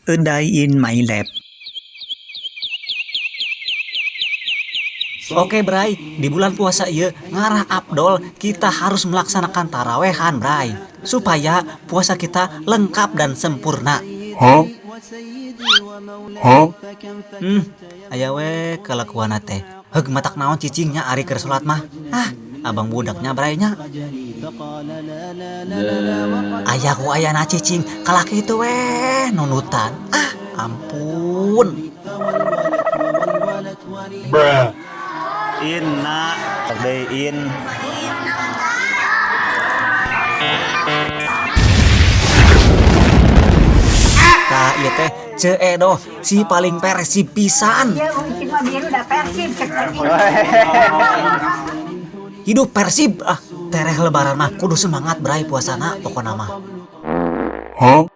A day in my life. Oke Bray, di bulan puasa ieu ngarah afdol kita harus melaksanakan tarawehan, Bray, supaya puasa kita lengkap dan sempurna. Huh? Huh? Aya we kalakuan teh. Heug, matak naon cicingnya ari keur salat mah? Ah, abang budaknya, Bray, nya. Aya ku ayana cicing kalah kitu we nundutan. Ah, ampun. Bruh. Inna deui in. Tah, ieu teh Ceu Edoh si paling Persib pisan. Ya, mungkin mah biru udah Persib cek lagi. Hidup Persib. Ah, tereh lebaran mah kudu semangat, Bray, puasana pokona mah. Huh?